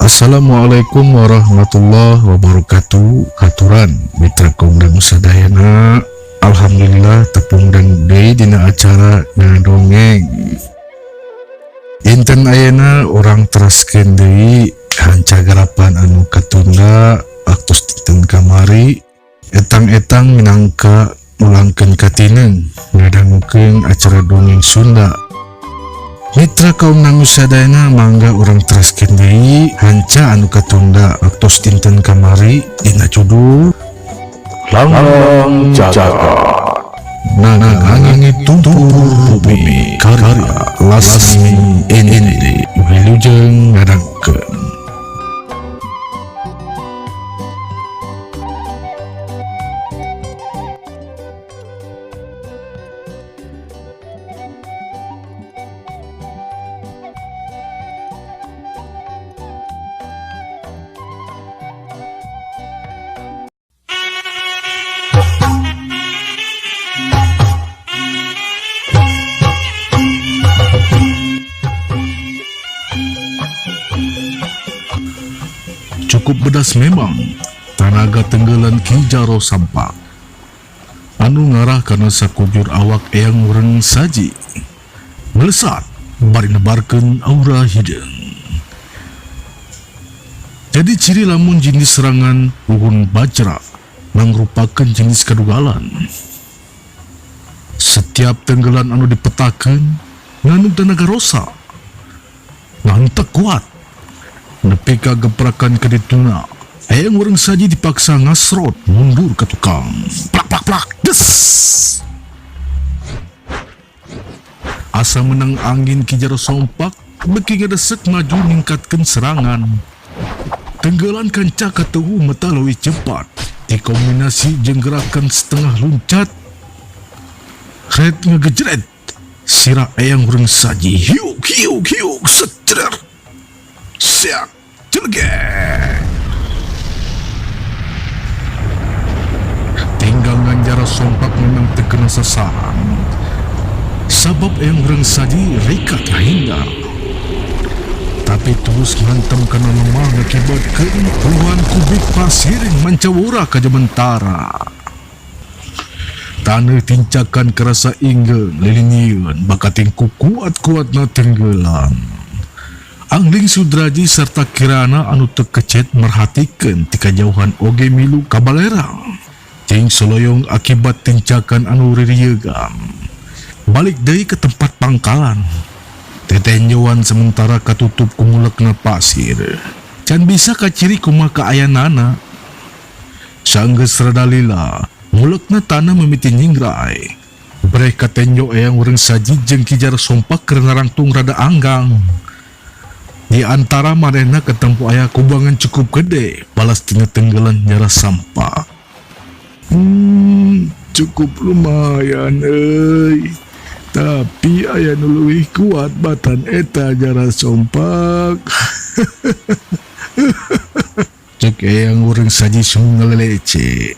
Assalamualaikum warahmatullahi wabarakatuh. Haturan mitra kongdang sadayana. Alhamdulillah tepung dan deui dina acara ngadongeng. Dinten ayeuna urang teraskeun deui hanca garapan anu katunda waktos dinten kamari. Etang-etang minangka mulangkeun katineung ngadangukeun acara dongeng Sunda. Mitra kaum dangu sadayana, mangga urang teraskeun deui hanca anu katunda waktos dinten kamari dina judul Langlang Jagat Naga Angin Tumpur Bumi karya Lasmi Indi. Wilujeng ngadangukeun. Cukup bedas memang tanaga tenggelan Ki Jaro Sampak anu ngarah kana sakujur awak Eyang Wureng Saji melesat bari nebarkeun aura hideung. Jadi ciri lamun jenis serangan uhun bajra mangrupakeun jenis kadugalan. Setiap tenggelan anu dipetakeun ngandung tenaga rosa ngan teu kuat nepi ka geprakan kadituna. Eyang Wureng Saji dipaksa ngasrot mundur ke tukang. Plak plak plak, des. Asa menang angin, Ki Jaro Sompak beki ngadesek maju ningkatkan serangan. Tenggelan kanca katuhu meta leuwih cepat dikombinasi jeung gerakan setengah luncat red ngegejret sirah Eyang Wureng Saji. Hiuk hiuk hiuk, setrer siak jelgek. Tinggangan Jaro Sompak memang terkena sasaran, sabab Eyang Wureng Saji rikat ngahindar, tapi terus ngantem kana lemah ngakibatkeun puluhan kubik pasir mancawura ka jementara. Taneuh tincakan kerasa inggeung lilinieun bakating ku kuat-kuatna tenggelan. Angling Sudraji serta Kirana anu teu kecet merhatikeun ti kajauhan oge milu kabalerang. Ting soloyong akibat tincakan anu ririegan. Balik deui ke tempat pangkalan. Tetenjoan sementara katutup ku mulekna pasir. Can bisa kaciri kumaha kaayanana. Sanggeus rada lila, mulekna tanah mimiti nyingrai. Breh katenjo Eyang Wureng Saji jeung Ki Jaro Sompak keur narangtung rada anggang. Di antara manehna ketempo aya kubangan cukup gede balas tina tenggelan Jara Sampak. Cukup lumayan euy. Tapi aya nu leuwih kuat batan eta Jara Sompak. Cek Eyang Wureng Saji sung ngalelece.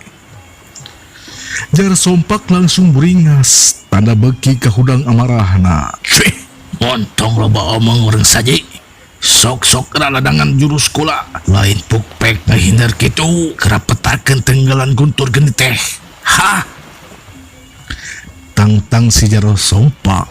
Jara Sompak langsung beringas tanda beki kahudang amarahna. Cih, montong loba omong, Wureng Saji. Sok-sok ladangan jurus kula. Lain pukpek ngahindar kitu, kerapetakeun tenggelan guntur geni teh. Hah? Tangtang si Jaro Sompak.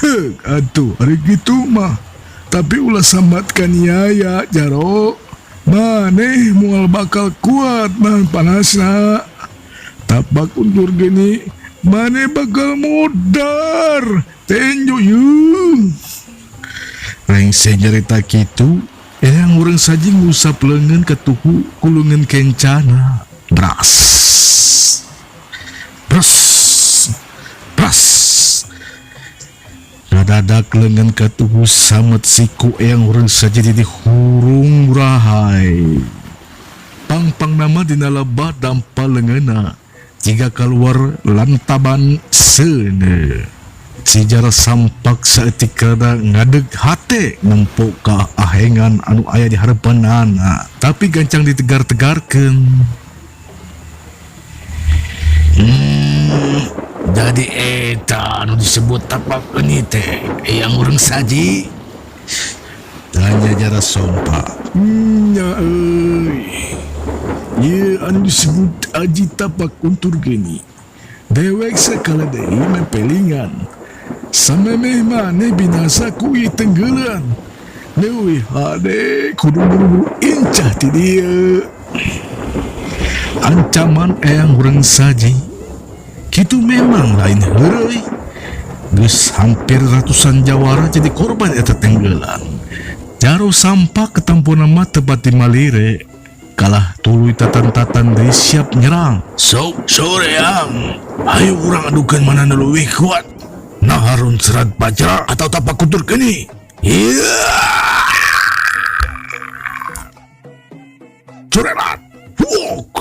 Heuk atuh ari kitu mah. Tapi ulah sambat kaniaya, Jaro. Maneh moal bakal kuat nahan panasna. Tapak untur geni maneh bakal modar. Tenjo yeung. Rengse nyarita kitu, Eyang Wureng Saji ngusap leungeun katuhu ku leungeun kencana. Bras. Bras. Bras. Ngadadak leungeun katuhu samet siku Eyang Wureng Saji jadi hurung rahai. Pang-pang nama dina lebah dampa leungeunna jika keluar lantaban seuneu. Si Jara Sampak saeutik rada ngadeg hate nempo ka ahengan anu aya di hareupeunana, tapi gancang ditegar-tegarkeun. Jadi eta anu disebut tapak geni teh, Eyang Wureng Saji. Tanya Jara Sompa. Nya euy. Ieu anu disebut aji tapak guntur geni. Dewek sakala deui mepelingan. Samemeh maneh binasa ku ieu tenggelan. Leuwih hade kudu buru-buru incah ti dieu. Ancaman Eyang Hureng Saji kitu memang lain heureuy. Geus hampir ratusan jawara jadi korban eta tenggelan. Jaro Sampak ketampuna mah teu pati malire. Kalah tuluy tatan-tatan deui siap nyerang. Sok soreang. Ayo urang adukeun mana nu leuwih kuat. Naharun Serat Bajra atau Tapak Guntur Geni. Iya. Curelat. Wok.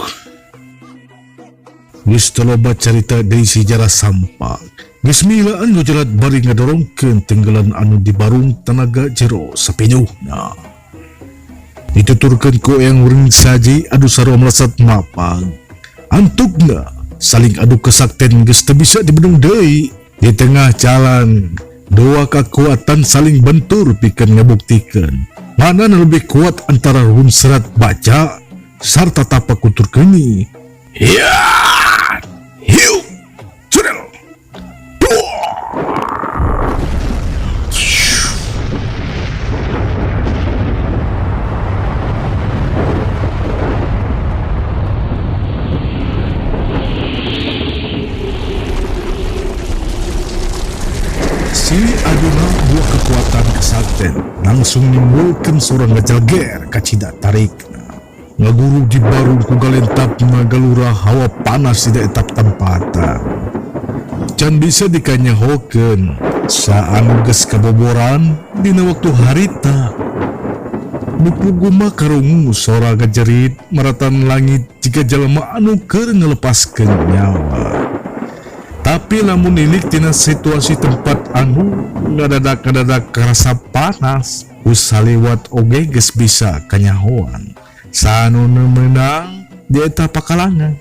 Geus teu loba carita deui si Jara Sampak. Geus milaan gujerat bari ngadorongkeun tenggelan anu dibarung tenaga jero sapinuhna. Dituturkeun ku Eyang Hureng Saji adu sarua melesat mapag. Antukna saling adu kesakten geus teu bisa dibendung deui. Di tengah jalan dua kekuatan saling bentur pikeun ngabuktikeun mana nu lebih kuat antara Ruhun Serat Baja sarta Tapak Guntur Geni. Ya! Hiu! Curel! Silih aduna dua kekuatan kesakten langsung nimbulkeun sora ngajelger kacida tarikna. Ngaguru di barung ku galentapna galura hawa panas tidak etap tempatan. Can bisa dikanyahokeun saanu geus kaboboran dina waktu harita. Buku guma karungu sora ngajerit maratan langit jika jelema anu keur ngalepaskeun nyawa. Tapi lamun nilik tina situasi tempat anu ngadadak-ngadadak karasa panas, usaliwat oge geus bisa kanyahoan. Sanu nu meunang di eta pakalangan.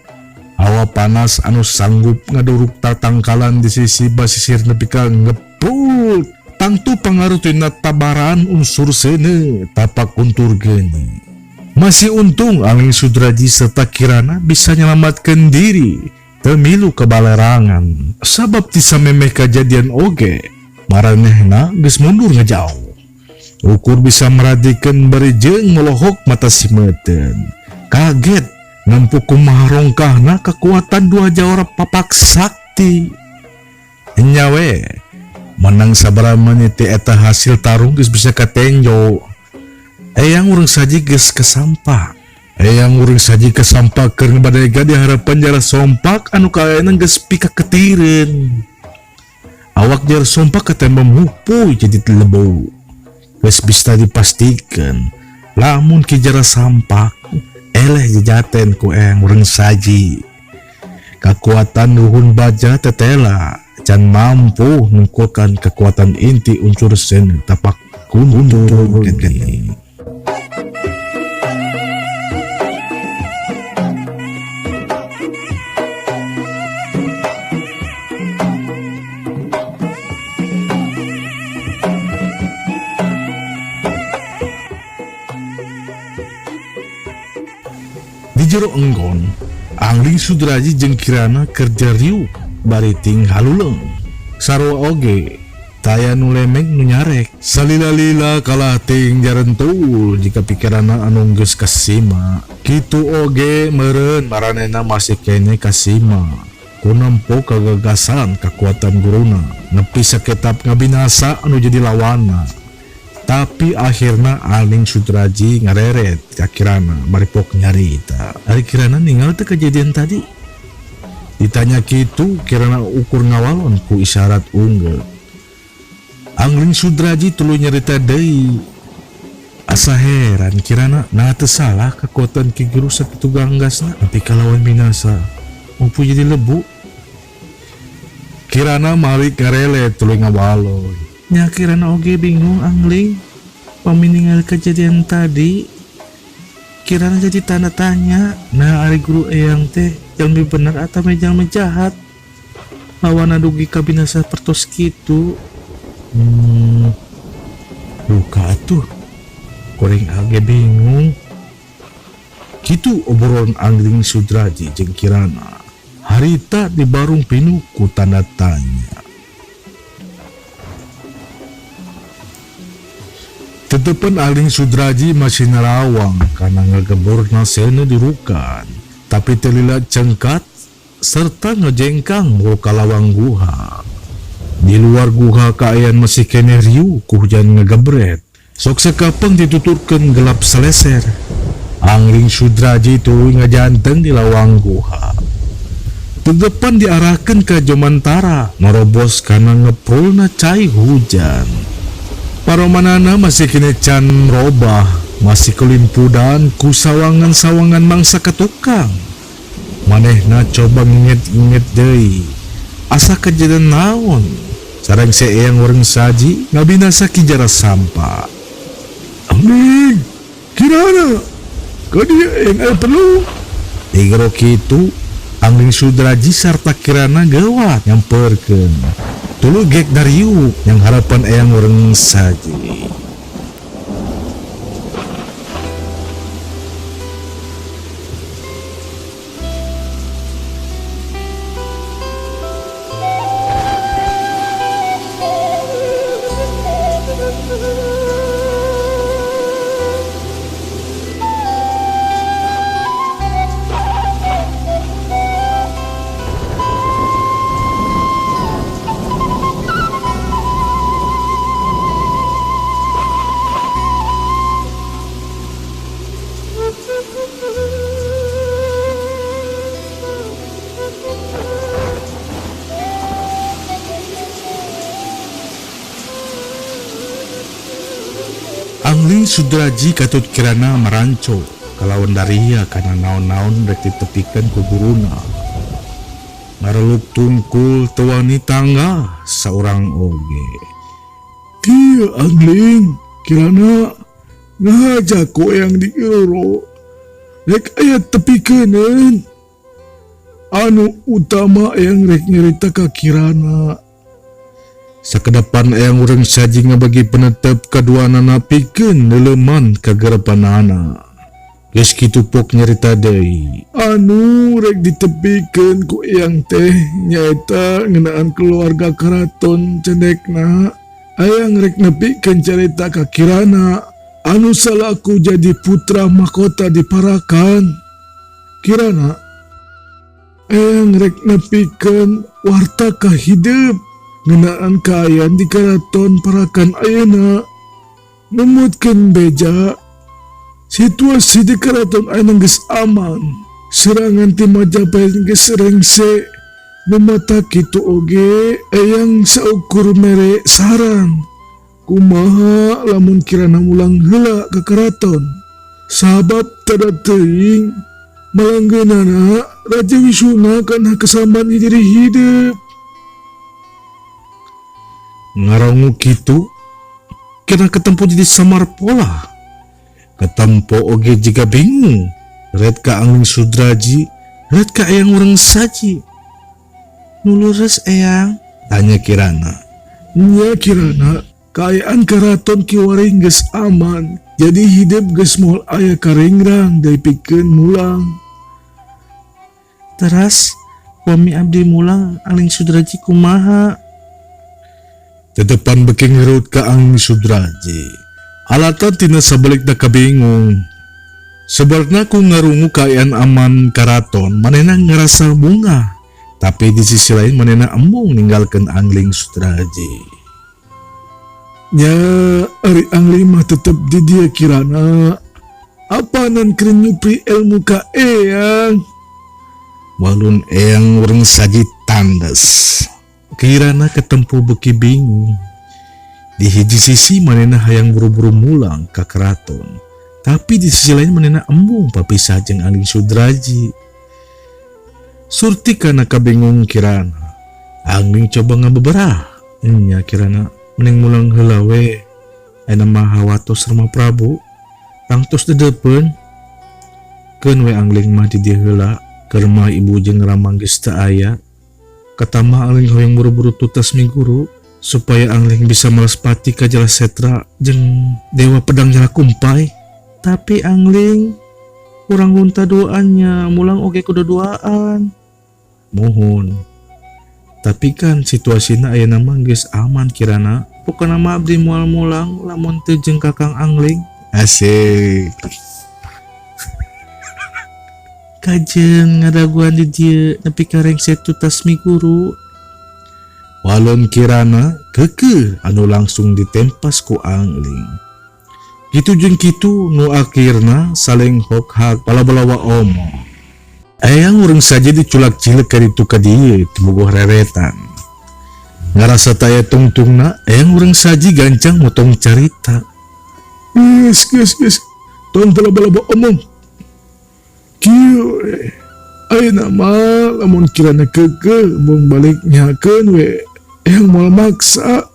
Hawa panas anu sanggup ngaduruk tatangkalan di sisi basisir nepi ka ngepul. Tangtu pangaruh tina tabaran unsur seuneu tapak guntur geni. Masih untung Angling Sudraji serta Kirana bisa nyelamatkan diri temilu kebalerangan. Sabab ti samemeh kajadian oge maranehna geus mundur ngejauh. Ukur bisa meradikeun bari jeung melohok mata simeuten. Kaget nempuh kumaha rongkahna kekuatan dua jawara papak sakti. Nya we menang sabaraha menit ti eta hasil tarung geus bisa katenjo. Eyang Hureng Saji geus kesampak. Eyang Hureng Saji kesampak keur ngabadega di harapan Jara Sompak anu kaayana geus pikaketireun. Awak Jara Sompak katembem hupuy jadi lebo. Geus bisa dipastikan lamun Ki Jara Sampak eleh jejaten ku Eyang Hureng Saji. Kekuatan Ruhun Baja tetela can mampu nungkulkan kekuatan inti unsur sen tapak guntur geni. Di jero enggon, Angling Sudraji jeung Kirana kerja riuk bari ting haluleung. Sarua oge taya nu lemeng nu nyarek. Salila-lila kalah ting jarentul jika pikiranna anu geus kasima. Kitu oge meureun maranehna masih kene kasima. Kunempo kagagasan kakuatan guruna nepi saketap ngabinasa anu jadi lawanna. Tapi akhirna Angling Sudraji ngareret ka Kirana bari pok nyarita. Ari Kirana ninggal teh kejadian tadi. Ditanya kitu Kirana ukur ngawalon ku isyarat unggul. Angling Sudraji tuluy nyarita deui. Asa heran Kirana nah teu salah kekuatan Ki Guru sakitu ganggasna nepi ka lawan binasa. Mampu jadi lebu. Kirana malik ngarelet tuluy ngawalon. Nya Kirana oge bingung Angling paminingal kejadian tadi. Kirana jadi tanda tanya. Nah ari guru eyang teh jalmi bener atau jalmi jahat? Lawan dugi kabinasa pertos kitu. Luka atuh. Kuring age bingung. Kitu obrolan Angling Sudraji jeung Kirana. Harita di barung pinuh ku tanda tanya. Tetepan Angling Sudraji masih nerawang karena ngegeborna seuneu dirukan, tapi teu lila cengkat serta ngejengkang mau ka lawang guha. Di luar guha kaayaan masih keneh riuh ku hujan ngegebret. Sok sekapeng dituturkeun gelap seleser. Angling Sudraji tuluy ngajanteng di lawang guha. Tetepan diarahkan ke Jomantara, merobos karena ngeprulna cai hujan. Paromanana masih kene can robah, masih kelimpudan ku sawangan-sawangan mangsa ketukang. Manehna coba nginget-nginget deui. Asa kejadian naon? Sareng seeyang wareng saji ngabinasa kijara sampa. Angling, Kirana, ka dieu yang aya perlu. Digero kitu, Angling Sudraji sarta Kirana gawat nyamperkeun. Tuluy gek dariuk yang harapan eyang wareng saji. Angling Sudraji katut Kirana meranco kalawan daria karena naon-naon rek ditepikan ku guruna. Ngareluk tungkul tewani tangga seorang oge. Kieu Angling, Kirana ngahaja ku yang digero. Rek aya tepikeun. Anu utama yang rek nyerita ka Kirana. Sakedepan eyang urang saji ngabagi penetep kaduanana pikeun neuleman kagerepanana. Geus kitu pok nyerita deui. Anu rek ditepikeun ku eyang teh nyaeta ngeunaan keluarga keraton cendekna. Eyang rek nepikeun carita ka Kirana anu salaku jadi putra mahkota di Parakan. Kirana eyang rek nepikeun warta ka hidup ngeunaan kaayaan di keraton Parakan ayeuna. Numutkeun beja situasi di keraton ayeuna geus aman. Serangan ti Majapahit geus rengse. Nu mata kitu oge eyang saukur mere saran. Kumaha lamun Kirana mulang heula ka keraton. Sabab tada teuing malanggeunana Raja Wisuna kana kesaman diri hidup. Ngarongu kitu kena ketempo jadi samar pola. Ketempo oge jika bingung. Red ka Angling Sudraji, red ka eyang urang saji. Nulures eyang? Tanya Kirana. Nya Kirana, kaayaan keraton kiwari geus aman. Jadi hidup geus moal aya karengrang dipikeun mulang. Teras, wami abdi mulang Angling Sudraji kumaha? Tetepan beki ngerut ka Angling Sudraji. Alatan tina sabalikna kabingung. Sebarna ku ngarungu kaayaan aman karaton, manehna ngerasa bunga. Tapi di sisi lain manehna embung ninggalkeun Angling Sudraji. Nya ari Angling mah tetep di dia Kirana. Apanan keur nyupri ilmu ka eyang? Walun eyang urang saji tandes. Kirana ketempo beki bingung. Di hiji sisi manehna hayang buru-buru mulang ka keraton. Tapi di sisi lain manehna embung papisah jeung Angling Sudraji. Surti kana kabingung Kirana. Angling coba ngabeberah. Nya Kirana mending mulang heula we. Ayeuna mah hawatos Rama Prabu. Tangtos dedepeun. Keun we Angling mah di dieu heula. Keur mah ibu jeung Rama geus teu aya. Katamah Angling hoyong buru-buru tutas miguru. Supaya Angling bisa meraspati ka Jala Setra jeung Dewa Pedang Jala Kumpai. Tapi Angling kurang lunta duaannya, mulang oge kudu duaan. Mohon. Tapi kan situasina ayeuna mah geus aman Kirana. Pokona mah abdi moal mulang lamun teu jeung Kakang Angling. Asik. Kajeun ngadaguan di dieu nepi ka rengse tutas mi guru. Walon Kirana kekeh anu langsung ditempas ku Angling. Kitu jeung kitu nu akhirna saling hok-hak bala-balawa omong. Eyang urang saja diculak cilek ka ditu ka dieu teu reretan. Ngarasa taya tungtungna, eyang urang saji gancang motong carita. Geus geus geus, tong bala-bala omong. Kieu ayeuna mah lamun Kirana keukeuh mung balik nyakeun we, eyang moal maksa.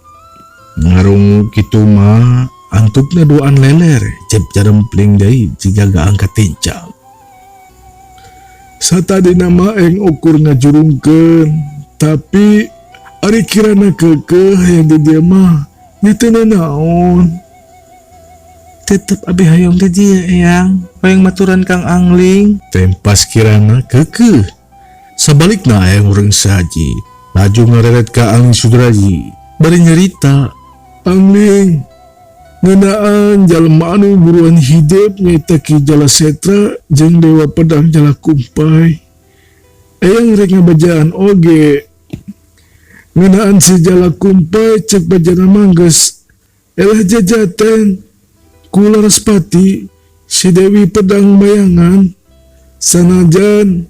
Ngarungu kitu mah antupna duaan leler, cep jarempling deui jiga gaang katincak. Satadina mah eyang ukur ngajurungkeun, tapi ari Kirana keukeuh hayang di dieu mah nya teu nanaon. Tetep abi hayang di dieu eyang, hayang maturan Kang Angling. Tempas Kirana keukeuh. Sabalikna eyang urang saji laju ngareret ka Angling Sudraji bari nyerita. Angling, ngeunaan jalma anu buruan hidup nyaeta Ki Jala Setra jeung Dewa Pedang Jala Kumpai. Eyang rek ngabajaan oge. Ngeunaan si Jala Kumpai cek bajana mah geus eleh jajaten ku Laraspati si Dewi Pedang Bayangan. Sanajan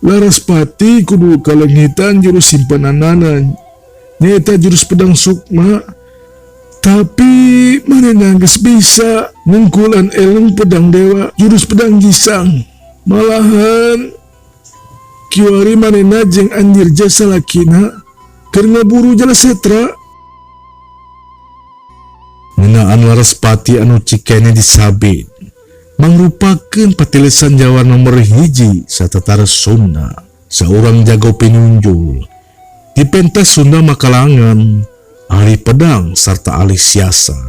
Laraspati kudu kalengitan jurus simpenanana nyaeta jurus pedang sukma, tapi manehna geus bisa ngungkulan eleng pedang dewa jurus pedang gisang. Malahan kiwari manehna jeung Andirja salakina keur ngaburu Jala Setra. Ngeunaan Laraspati anu cikene disabit mangrupakeun patilesan Jawa nomor 1 satatara Sunda, saurang jago pinunjul di pentas Sunda makalangan, ahli pedang sarta ahli siasat.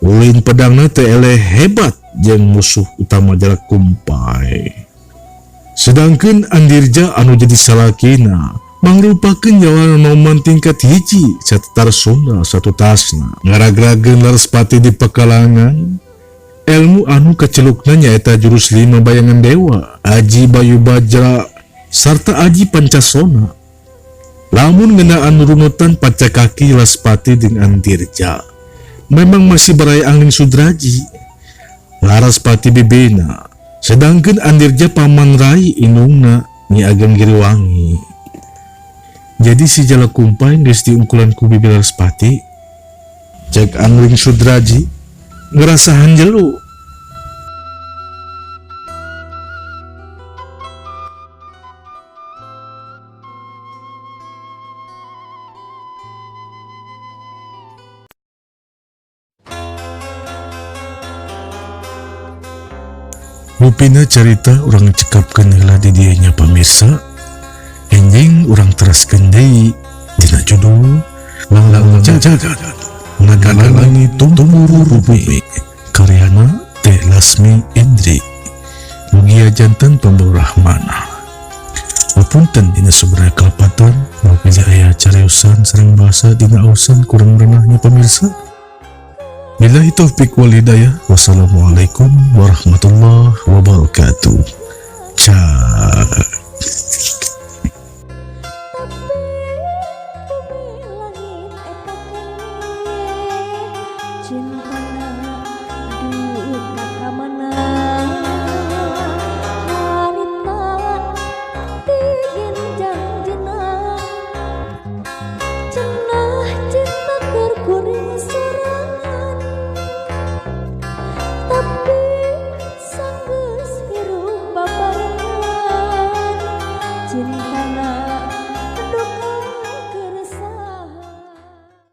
Ulin pedangna teh eleh hebat jeung musuh utama Jala Kumpai. Sedangkeun Andirja anu jadi salakina mangrupakeun Jawa noman tingkat 1 satatara Sunda satutasna. Ngaragrageun Laraspati di pekalangan, ilmu anu kacelukna nyaeta jurus 5 bayangan dewa, aji Bayu Bajra sarta aji Pancasona. Lamun ngeunaan runutan pacakaki Laraspati jeung Andirja memang masih baraya Angling Sudraji. Laraspati bibina, sedangkeun Andirja paman rai inungna Nyi Ageng Giriwangi. Jadi si Jala Kumpai geus diungkulan ku bibi Laraspati. Cek Angling Sudraji ngerasa hanjelu. Rupina carita urang cekapkeun heula di dieu nya pamirsa. Enjing urang teraskeun deui dina judul Langlang Jagat Naga Langit Tumurun Bumi karyana Teh Lasmi Indri. Mugia janten pambawa Rahmana. Punten dina sumber kalepatan bagi aya cariosan sareng bahasa dina ausan kurang renahnya pamirsa. Billahi taufik wal hidayah. Wassalamualaikum warahmatullahi wabarakatuh. Ciao.